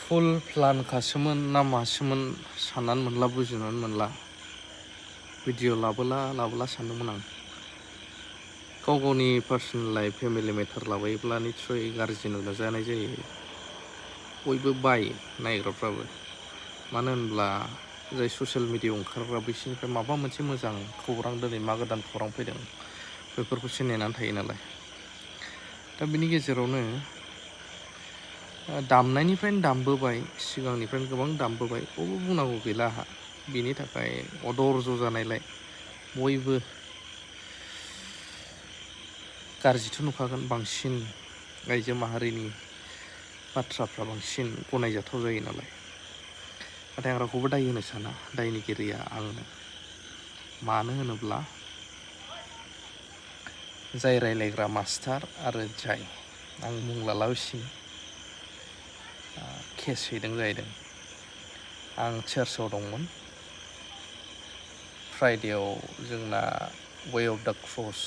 फुल plan खासोमोन ना मासोमोन साननानै मोनला बुजिनानै मोनला भिडिअ लाबोला सानदोंमोन आं गाव गावनि पार्सनेल लाइफ फेमिलि मेटार लाबोयोब्ला निस्सय गाज्रि नुजानाय जायो बयबो बायो नायग्राफ्राबो मानो होनब्ला जाय ससियेल मिडियायाव ओंखारग्रा बिसोरनिफ्राय माबा मोनसे मोजां खौरां दिनै मा गोदान खौरां फैदों बेफोरखौसो नेनानै थायो नालाय दा बिनि गेजेरावनो दामनायनिफ्रायनो दामबोबाय सिगांनिफ्रायनो गोबां दामबोबाय बबो बुंनांगौ गैला आंहा बिनि थाखाय अदरज जानायलाय बयबो गाज्रिथ' नुखागोन बांसिन आइजो माहारिनि बाथ्राफ्रा बांसिन गनायजाथाव जायो नालाय नाथाय आं रावखौबो दाय होनो साना दायनिगिरिया आंनो मानो होनोब्ला जाय रायलायग्रा मास्टार आरो जाय आं मुं लालाबासिनो केस हैदों जाहैदों आं चार्चआव दंमोन फ्राइडेयाव जोंना वे अफ दा क्रस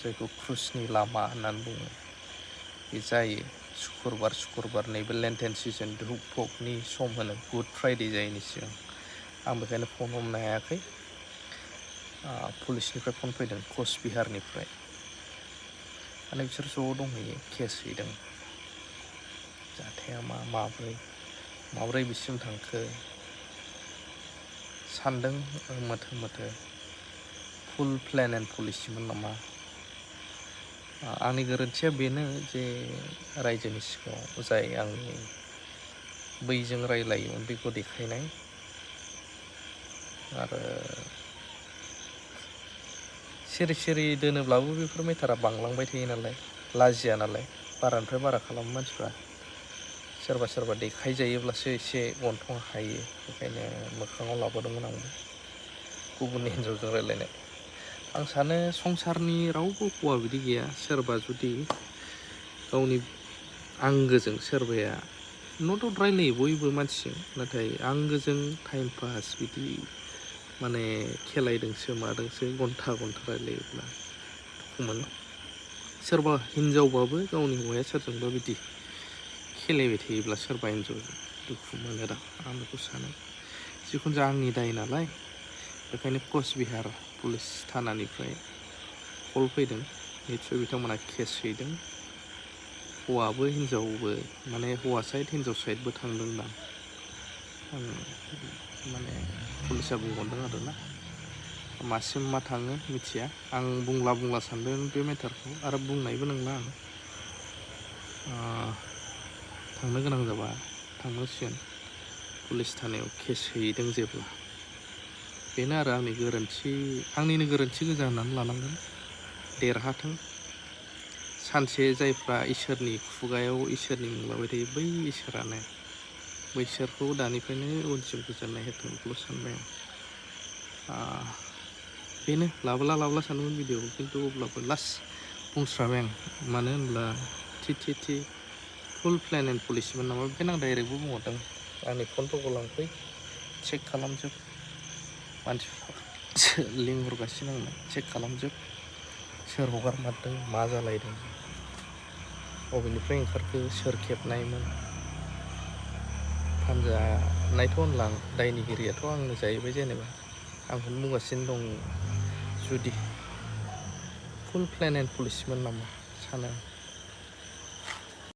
जायखौ क्रुसनि लामा होननानै बुङो बे जायो सुक्रुबार नैबे लेन्टेन सिजन धुप फकनि सम होनो गुड फ्राइडे जायैनि सिगां आं बेखायनो फन हमनो हायाखै पुलिसनिफ्राय फन फैदों कचबिहारनिफ्राय माने बिसोर ज' दंहैयो केस हैदों जाथाया माब्रै बिसिम थांखो सानदों मोथो फुल प्लेन एन्ड पलिसिमोन नामा आंनि गोरोन्थिया बेनो जे रायजोनि सिगाङाव जाय आंनि बैजों रायलायोमोन बेखौ देखायनाय आरो सिरि दोनोब्लाबो बेफोर मेटारा बांलांबाय थायो नालाय लाजिया नालाय बारानिफ्राय बारा खालामो मानसिफ्रा सोरबा देखायजायोब्लासो एसे गन्थं हायो बेखायनो मोखाङाव लाबोदोंमोन आंबो गुबुननि हिन्जावजों रायलायनाय आं सानो संसारनि रावबो हौवा बिदि गैया सोरबा जुदि गावनि आंगोजों सोरबाया नट आउट रायलायो बयबो मानसिजों नाथाय आंगोजों टाइम पास बिदि माने खेलायदोंसो मादोंसो घन्टा रायलायोब्ला दुखु मोनो सोरबा हिनजावबाबो गावनि हौवाया सोरजोंबा बिदि खेलायबाय थायोब्ला सोरबा हिनजावजों दुखु मोनो दा आं बेखौ सानो जिखुनु जाया आंनि दाय नालाय बेखायनो कचबिहार पुलिस थानानिफ्राय कल फैदों निस्सय बिथांमोना केस हैदों हौवाबो हिनजावबो माने हौवा साइड हिनजाव साइडबो थांदोंदां माने पुलिसा बुंहरदों आरोना मासिम मा थाङो मिथिया आं बुंला सानदों बे मेटारखौ आरो बुंनायबो नंला आं थांनो गोनां जाबा थांनांसिगोन पुलिस थानायाव केस हैदों जेब्ला बेनो आरो आंनिनो गोरोन्थि गोजा होननानै लानांगोन देरहाथों सानसे जायफ्रा इसोरनि खुगायाव इसोरनि मुं लाबाय थायो बै इसोरानो बैसोरखौ दानिफ्रायनो उनसिम गोजोननाय होथों बेखौल' सानबाय आं बेनो लाबोला सानदोंमोन भिडिअखौ खिन्थु अब्लाबो लास्ट बुंस्राबाय आं मानो होनब्ला थि फुल प्लेन एन्ड पलिसिमोन नामा बेखायनो आं डाइरेक्टबो बुंहरदों आंनि फनफोरखौ लांफै चेक खालामजोब मानसिफ्रा लिंहरगासिनो आंनो चेक खालामजोब सोर हगारमारदों मा जालायदों बबेनिफ्राय ओंखारखो सोर खेबनायमोन फानजानायथ' होनला आं दायनिगिरियाथ' आंनो जाहैबाय जेनेबा आंखौनो बुंगासिनो दं जुदि फुल प्लेन एन्ड पलिसिमोन नामा सानो आं